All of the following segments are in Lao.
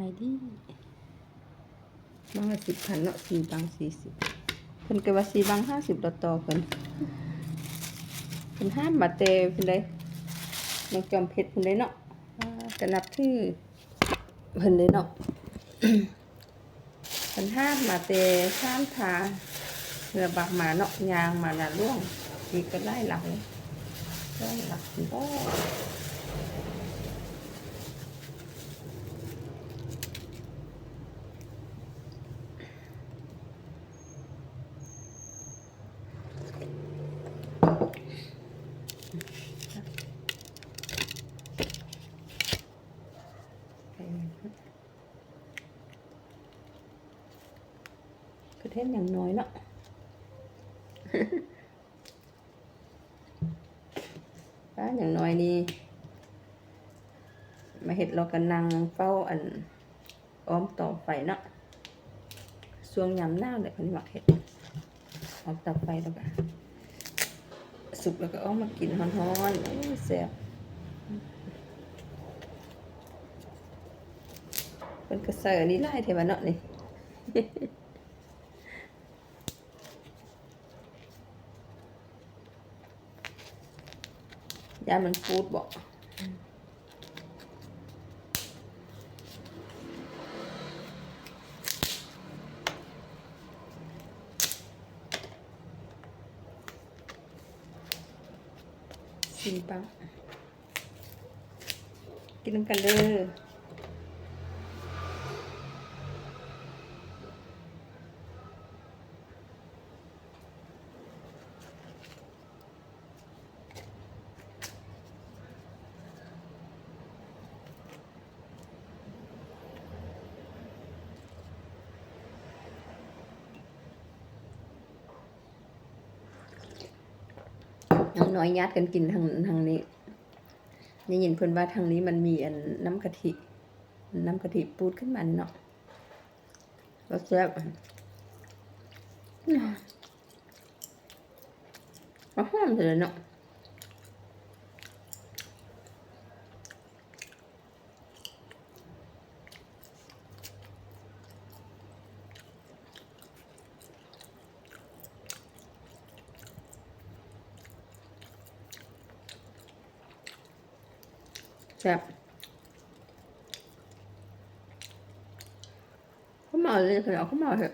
ຂາຍດີ ບັງລະສິບພັນເນາະ ສີ່ບັງສີ່ສິບ ເພິ່ນກໍວ່າສີ່ບັງຫ້າສິບ ລະຕໍ່ເພິ່ນ ເພິ່ນຫ້າມມາແຕ່ພຸ້ນໃດ໋ ເມືອງຈອມເພັດພຸ້ນໃດ໋ເນາະ ອ່າ ກໍນັບຖືເພິ່ນເດ້ເນາະ. ເພິ່ນຫາບມາແຕ່ຊານທາ ເຮືອບັກມາເນາະ ຍ່າງມານາຫຼວງ ອີກກໍຫຼາຍຫຼັກເລີຍ ຫຼາຍຫຼັກບໍ່ ປະເທດຫຍັງນ້ອຍເນາະ ປ້າຫຍັງນ້ອຍນີ້ ມາເຮັດ ລາວກໍນັ່ງເຝົ້າ ອັນ ອ້ອມເຕົາໄຟເນາະ ຊ່ວງຍາມໜາວແຫຼະ ເພິ່ນມັກເຮັດ ອອກເຕົາໄຟ ແລ້ວກໍສຸກ ແລ້ວກໍເອົາມາກິນຮ້ອນໆ ໂອ້ຍ ແຊບ ເພິ່ນກໍໃສ່ອັນນີ້ຫຼາຍແທ້ວ່າເນາະນີ້ ຢ້ານມັນຟູດບໍ ຊິມເບິ່ງ ກິນນຳກັນເດີ. ນ້ອງນ້ອຍຍາດກັນກິນທາງ ທາງນີ້ ໄດ້ຍິນເພິ່ນວ່າທາງນີ້ມັນມີອັນນ້ຳກະທິ ນ້ຳກະທິປູດຂຶ້ນມານີ້ເນາະ ກໍແຊບ ຫອມເລີຍເນາະ. ແຊບ ເຂົາເໝົາເລີຍ ເຂົາເອົາເຂົ້າເໝົາເຮັດ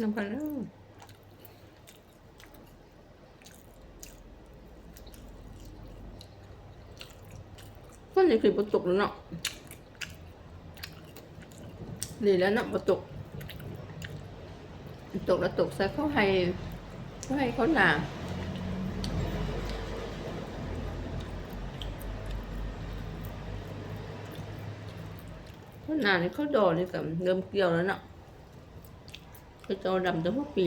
ນຳກັນເດີ. ຝົນນີ້ຄືບໍ່ຕົກແລ້ວເນາະ ດີແລ້ວເນາະ ບໍ່ຕົກ ຕົກແລ້ວຕົກໃສ່ເຂົ້າໄຮ່ ເຂົ້າໄຮ່ເຂົ້ານາ ເຂົ້ານານີ້ ເຂົ້າດໍນີ້ກໍເລີ່ມກ່ຽວແລ້ວເນາະ ເຂົາເຈົ້າດຳແຕ່ຫົວປີ.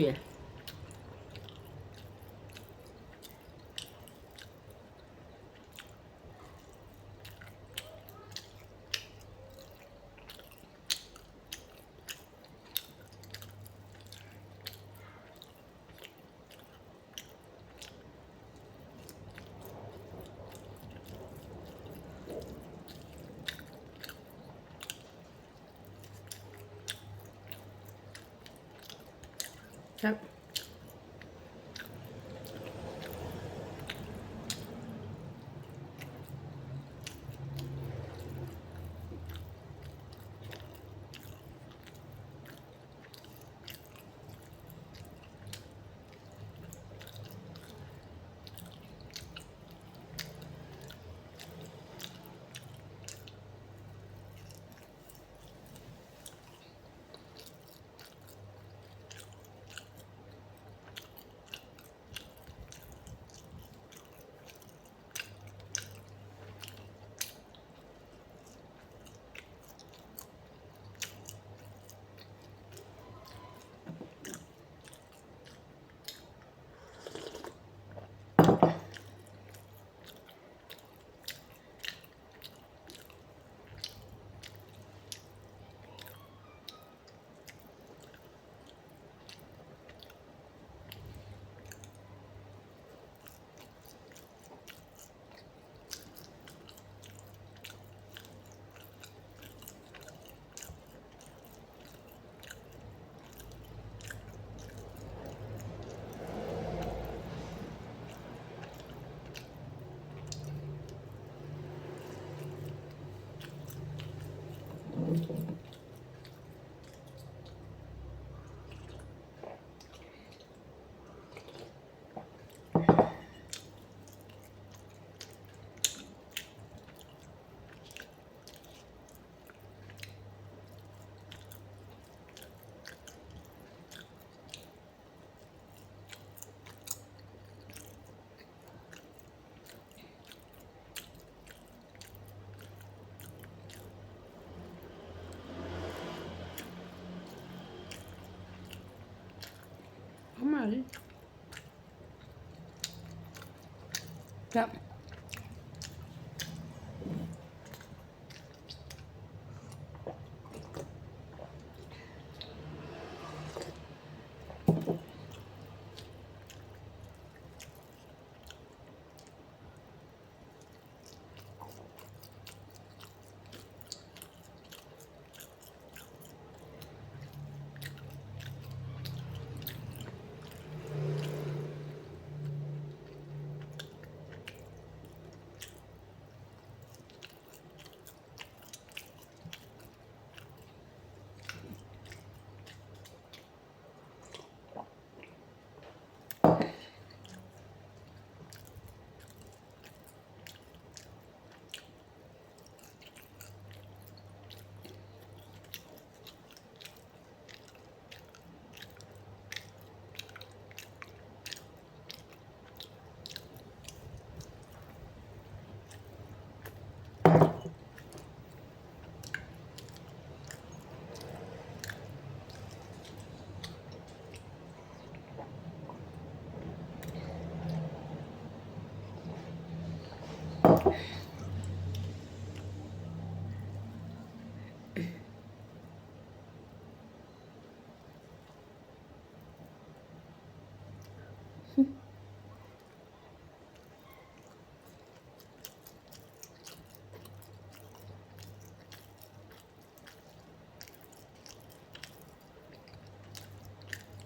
ແຊບ.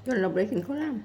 ຈົນເຮົາບໍ່ໄດ້ກິນເຂົ້າຫຼາມ.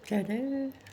ແຊບເດີ້.